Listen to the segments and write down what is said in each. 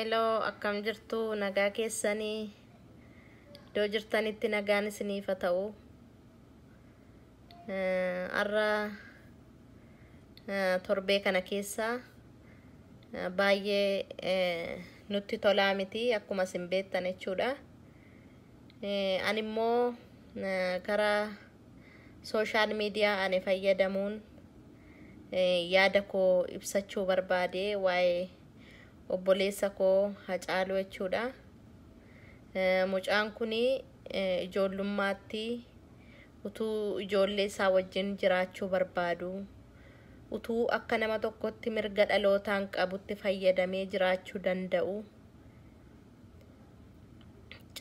Hello, akkam jirtu? Nagaa keessanii? Iddoo jirtanitti nagaan isiniif haa ta'u. Har'a torbee kana keessa baay'ee nutti tolaa miti, akkuma isin beektan jechuudha. Ani immoo karaa social media ani fayyadamuun yaada koo ibsachuu barbaade waa'ee obboleessa koo Hacaaluu jechuudha. Mucaan kun ijoollummaatti utuu ijoollee isaa wajjin jiraachuu barbaadu, utuu akka nama tokkotti mirga dhalootaan qabutti fayyadamee jiraachuu danda'u,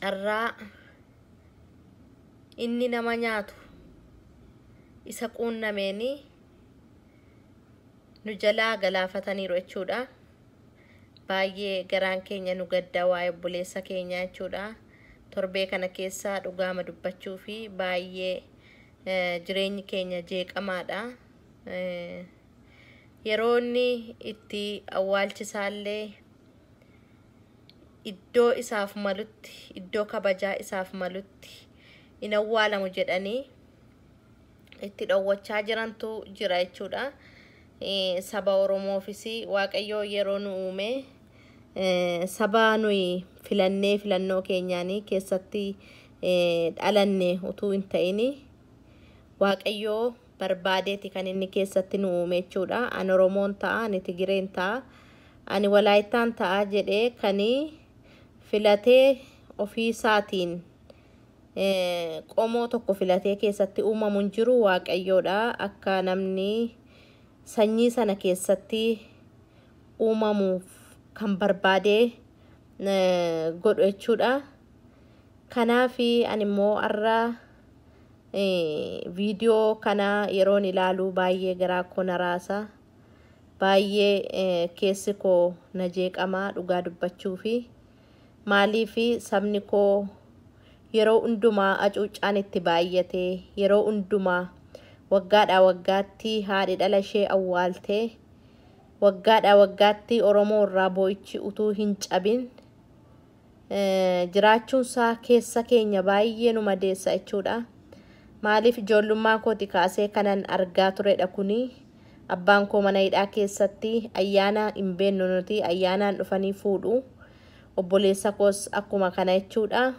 carraa inni nama nyaatu isa quunnameeni nu jalaa galaafataniiru jechuudha. Baay'ee garaan keenya nu gadda waa'ee obboleessa keenyaa jechuudha. Torbee kana keessa dhugaama dubbachuu fi baay'ee jireenyi keenya jeeqamaadha. Yeroo inni itti awwaalchisaallee iddoo isaaf malutti, iddoo kabajaa isaaf malutti hin awwaalamu jedhanii itti dhowwachaa jirantu jira jechuudha. Saba Oromoofis Waaqayyoo yeroo nu uume saba nuyi filannee filannoo keenyaanii keessatti dhalanne utuu hin ta'in, Waaqayyoo barbaadeeti kan inni keessatti nu uume jechuudha. Ani Oromoon ta'a, ani Tigireen ta'a, ani Walaayittaan ta'a jedhee kan filatee ofii isaatiin qomoo tokko filatee keessatti uumamu hin jiru, Waaqayyoodha. Akka namni sanyii sana keessatti uumamuuf kan barbaadee godhu jechuudha. Kanaaf ani immoo har'a viidiyoo kana yeroon ilaalu baay'ee garaa koo na raasa. Baay'ee keessi koo na jeeqamaa dhugaa dubbachuu fi maaliif sabni koo yeroo hundumaa hacuuccaan itti baay'atee, yeroo hundumaa waggaadhaa waggaatti haadhi dhala ishee awwaaltee, waggaadhaa waggaatti Oromoo irraa boo'ichi utuu hin cabin jiraachuunsaa keessa keenya baay'ee nu madeessa jechuudha. Maaliif ijoollummaa kooti kaasee kanan argaa turedha kuni. Abbaan koo mana hidhaa keessatti, ayyaana hin beeknu nuti, ayyaanaan dhufanii fuudhu. Obboleessa koos akkuma kana jechuudha.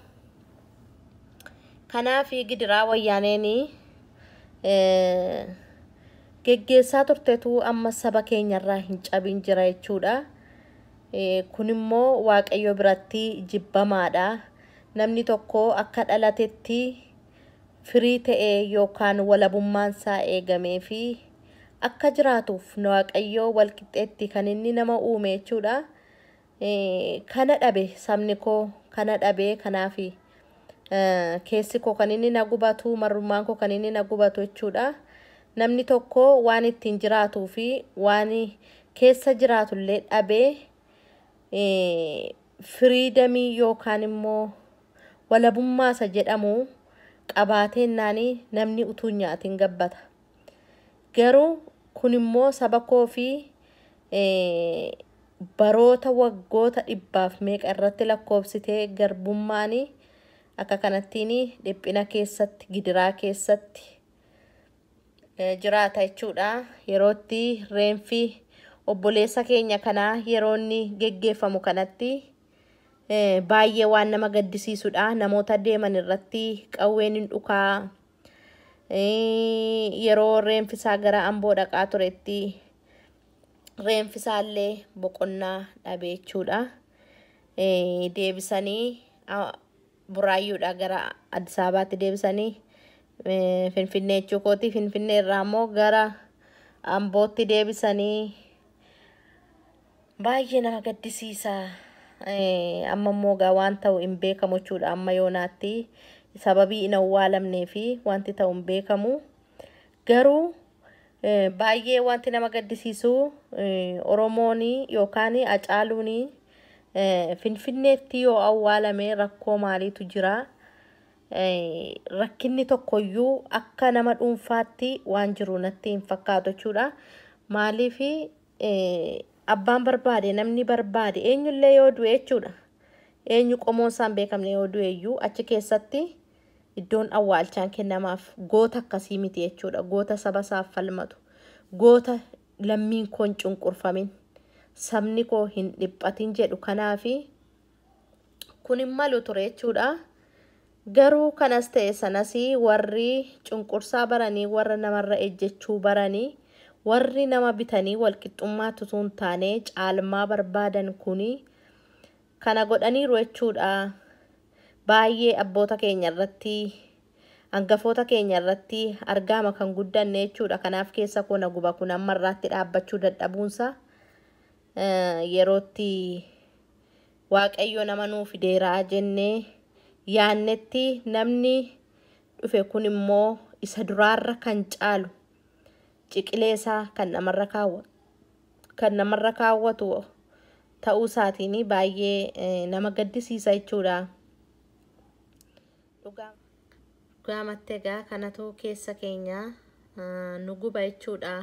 Kanaaf gidiraa Wayyaaneen geggeessaa turtetu amma saba keenyarraa hin cabin jira jechuudha. Kun immoo Waaqayyo biratti jibbamaadha. Namni tokko akka dhalatetti firii ta'ee yookaan walabummaan isaa eegamee fi akka jiraatuuf Waaqayyo walqixxeetti kan inni nama uume jechuudha. Kana dhabe sabni koo, kana dhabe. Kanaaf keessi koo kan inni na gubatu, marrummaan koo kan inni na gubatu jechuudha. Namni tokko waan ittiin jiraatuu fi waan keessa jiraatullee dhabee freedom yookaan immoo walabummaa isa jedhamu qabaateennaan namni utuu hin nyaatiin gabbata. Garuu kun immoo saba koo fi baroota waggoota dhibbaaf meeqa irratti lakkoofsitee garbummaan akka kanattiin dhiphina keessatti, gidiraa keessatti jiraata jechuudha. Yerootti reenfi obboleessa keenya kanaa yeroo inni geggeeffamu kanatti baay'ee waan nama gaddisiisudha. Namoota deeman irratti qawween hin dhukaa. Yeroo reenfisaa gara Amboo dhaqaa turetti reenfisaallee boqonnaa dhabe jechuudha. Deebisanii Buraayyuudha gara Addis Ababaatti deebisanii, Finfinnee jechuu kooti, Finfinnee irraa immoo gara Ambootti deebisanii, baay'ee nama gaddisiisa. Amma immoo gaa waan ta'u hin beekamu jechuudha. Amma yoonaatti sababii hin awwaalamnee fi wanti ta'u hin beekamu. Garuu baay'ee wanti nama gaddisiisu, Oromoon yookaan Hacaaluun Finfinneetti yoo awwaalame rakkoo maaliitu jira? Rakkinni tokkoyyuu akka nama dhuunfaatti waan jiru natti hin fakkaatu jechuudha. Maaliif Abbaan barbaade, namni barbaade eenyullee yoo du'e jechuudha. Eenyu qomoon isaan beekamne yoo du'e iyyuu achi keessatti iddoon awwaalchaan kennamaaf. Goota akkasii miti jechuudha. Goota saba isaaf falmatu. Goota lammiin koo hin cunqurfamin, sabni koo hin dhiphatin jedhu. Kanaafi kun hin malu ture jechuudha. Garuu kanas ta'e sanas, warri cunqursaa baranii, warra namarra ejjechuu baranii, warri nama bitanii walqixxummaatti utuu hin taane caalmaa barbaadan kuni kana godhaniiru jechuudha. Baay'ee abboota keenya irratti, hangafoota keenya irratti argaama kan guddanne jechuudha. Kanaaf keessa koo na guba kun amma irraatti dhaabbachuu dadhabuunsa. Yerootti Waaqayyo nama nuu fideeraa jennee yaannetti namni dhufe kun immoo isa duraarra kan caalu ciqilee isaa kan namarra kaawwatu ta'uu isaatiin baay'ee nama gaddisiisa jechuudha. Dhugaamatti egaa kanatu keessa keenya nu guba jechuudha.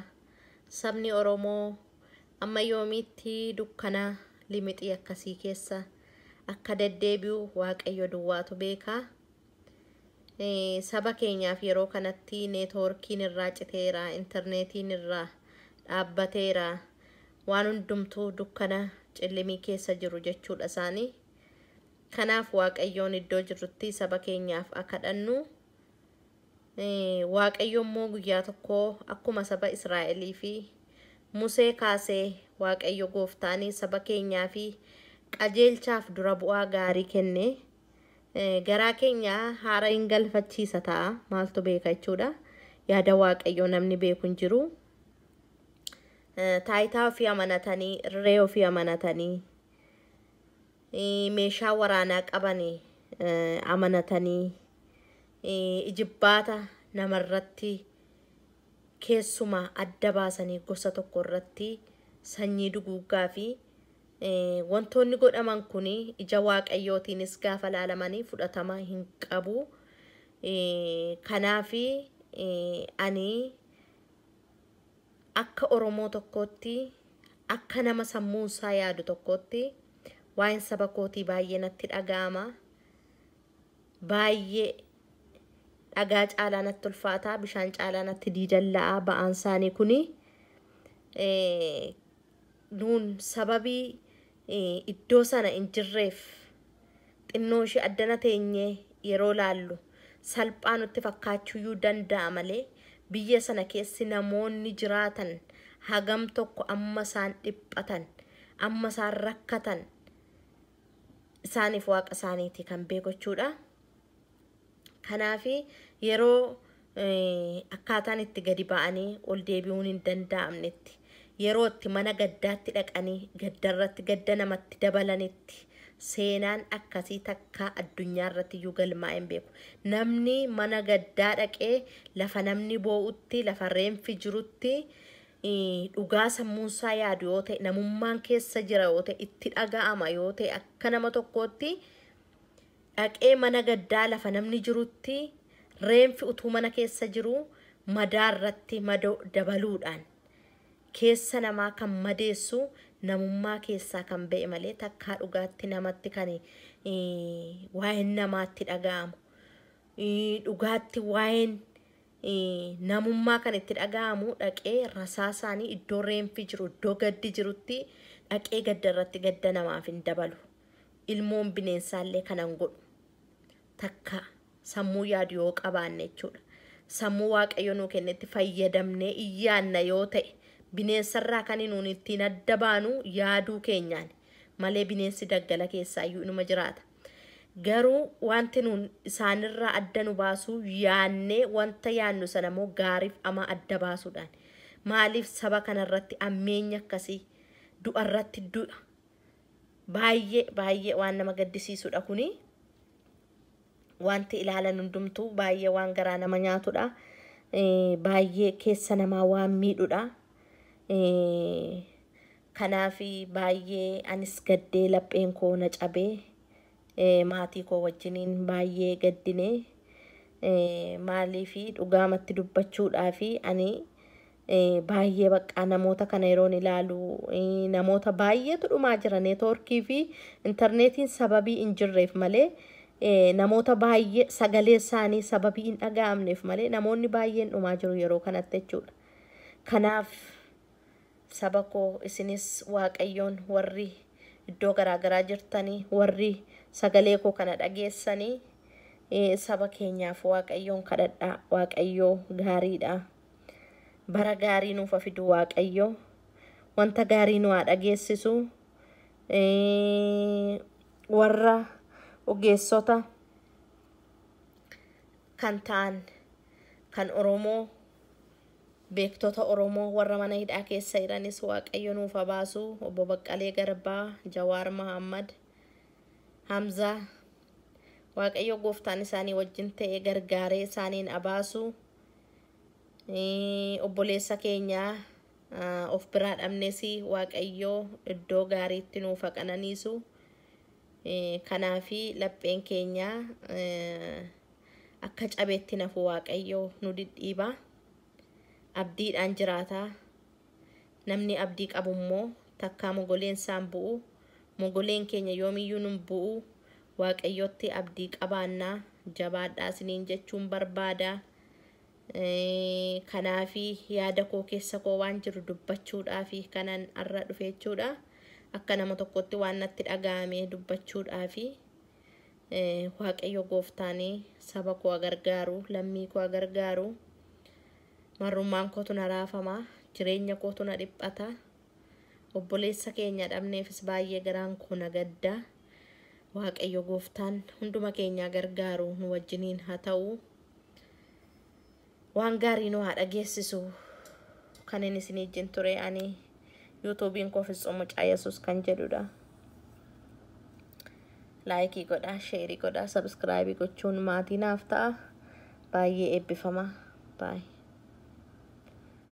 Sabni Oromoo amma yoomiitti dukkana limixii akkasii keessa akka deddeebi'u Waaqayyo duwwaatu beeka. Saba keenyaaf yeroo kanatti neetwoorkiin irraa citeera, intarneetiin irraa dhaabbateera, waan hundumtuu dukkana cillimii keessa jiru jechuudha isaanii. Kanaaf Waaqayyoon iddoo jirrutti saba keenyaaf akka kadhannu. Waaqayyo immoo guyyaa tokko akkuma saba Israa'elii fi Musee kaasee, Waaqayyo gooftaanii saba keenyaa fi qajeelchaaf dura bu'aa gaarii kenne, garaa keenya haara hin galfachiisa ta'a, maaltu beeka jechuudha. Yaada Waaqayyoo namni beeku hin jiru. Taayitaa ofii amanatanii, irree ofii amanatanii, meeshaa waraanaa qabanii amanatanii, ijibbaata namarratti, keessumaa adda baasanii gosa tokko irratti sanyii duguuggaa fi wantoonni godhaman kun ija Waaqayyootiinis gaafa laalamanii fudhatama hin qabu. Kanaaf ani akka Oromoo tokkootti, akka nama sammuunsaa yaadu tokkootti, waa'een saba kootii baay'ee natti dhaga'ama. Baay'ee dhagaa caalaa natti ulfaataa, bishaan caalaa natti diidalla'aa ba'aan isaanii kuni. Nuun sababii iddoo sana hin jirreef xinnoo ishee addana teenyee yeroo laallu salphaa nutti fakkaachuuyyuu danda'a malee, biyya sana keessi namoonni jiraatan hagam tokko amma isaan dhiphatan, amma isaan rakkatan isaaniif Waaqa isaaniiti kan beeku jechuudha. Kanaaf yeroo akkaataan itti gadi ba'anii ol deebi'uun hin danda'amnetti, yeroo itti mana gaddaatti dhaqanii gaddarratti gadda namatti dabalanitti, seenaan akkasii takka addunyaa irratti iyyuu galmaa'ee hin beeku. Namni mana gaddaa dhaqee lafa namni boo'utti, lafa reenfi jirutti, dhugaa sammuunsaa yaadu yoo ta'e, namummaan keessa jira yoo ta'e, itti dhaga'ama yoo ta'e, akka nama tokkootti dhaqee mana gaddaa lafa namni jirutti reenfi utuu mana keessa jiru madaa irratti madoo dabaluudhaan keessa namaa kan madeessu namummaa keessaa kan ba'e malee, takkaa dhugaatti namatti kan waa'een namaatti dhaga'amu, dhugaatti waa'een namummaa kan itti dhaga'amu dhaqee rasaasaanii iddoo reenfi jiru, iddoo gaddi jirutti dhaqee gadda irratti gadda namaaf hin dabalu. Ilmoon bineensaallee kanan godhu takka sammuu yaadu yoo qabaanne jechuudha. Sammuu Waaqayyo nuu kennetti fayyadamnee iyyaanna yoo ta'e, bineensarraa kan nuun ittiin adda baanu yaaduu keenyaan malee bineensi daggala keessaayyuu inuma jiraata. Garuu wanti nuun isaanirraa adda nu baasuu yaannee, wanta yaannu sana immoo gaariif ama adda baasuudhaan. Maaliif saba kanarratti ammeenya akkasii, du'arratti du'a? Baay'ee baay'ee waan nama gaddisiisudha kuni. Wanti ilaalan hundumtuu baay'ee waan garaa nama nyaatudha. Baay'ee keessa namaa waan miidhudha. Kanaaf baay'ee anis gaddee, lapheen koo na cabee, maatii koo wajjiniin baay'ee gaddine. Maaliif, dhugaamatti dubbachuudhaa fi ani Baay'ee baqqaa namoota kana yeroon ilaalu namoota baay'eetu dhumaa jira. Neetwoorkii fi intarneetiin sababii hin jirreef malee, namoota baay'ee sagalee isaanii sababii hin dhaga'amneef malee, namoonni baay'een dhumaa jiru yeroo kanatti jechuudha. Kanaaf saba koo, isinis Waaqayyoon warri iddoo garaagaraa jirtanii, warri sagalee koo kana dhageessanii, saba keenyaaf Waaqayyoon kadhadhaa. Waaqayyoo gaariidha. Bara gaarii nuuf haa fidu Waaqayyo. Wanta gaarii nu haa dhageessisu. Warra ogeessota kan ta'an, kan Oromoo, beektota Oromoo warra mana hidhaa keessa jiranis Waaqayyo nuuf haa baasu. Obbo Baqqalee Garbaa, Jawaar Mahammad, Hamzaa, Waaqayyo gooftaan isaanii wajjin ta'e gargaaree isaaniin haa baasu. Obboleessa keenyaa of biraa dhabnes Waaqayyo iddoo gaariitti nuuf haa qananiisu. Kanaafi lapheen keenya akka cabeetti nafu Waaqayyo nu dhidhiiba. Abdiidhaan jiraata. Namni abdii qabu immoo takkaa mogoleen isaan bu'u. Mogoleen keenya yoomiyyuu nun bu'u. Waaqayyotti abdii qabaannaa, jabaadhaa isiniin jechuun barbaada. Kanaafi yaada koo keessa koo waan jiru dubbachuudhaafi kanan har'a dhufe jechuudha. Akka nama tokkotti waan natti dhaga'ame dubbachuudhaafi. Waaqayyo gooftaanii saba koo gargaaru, lammii koo gargaaru. Marrummaan kootu na raafama, jireenya kootu na dhiphata. Obboleessa keenya dhabneefis baay'ee garaan koo na gadda. Waaqayyo gooftaan hunduma keenyaa gargaaru, nu wajjiniin haa ta'u. Waan gaarii nu haa dhageessisu. Kan inni isin wajjin ture ani yuutuubiin koo Fitsum Mucaa Yesuus kan jedhudha. Like godhaa, share godhaa, subscribe gochuun maatii naaf ta'a. Baay'ee eebbifama. Baay'ee.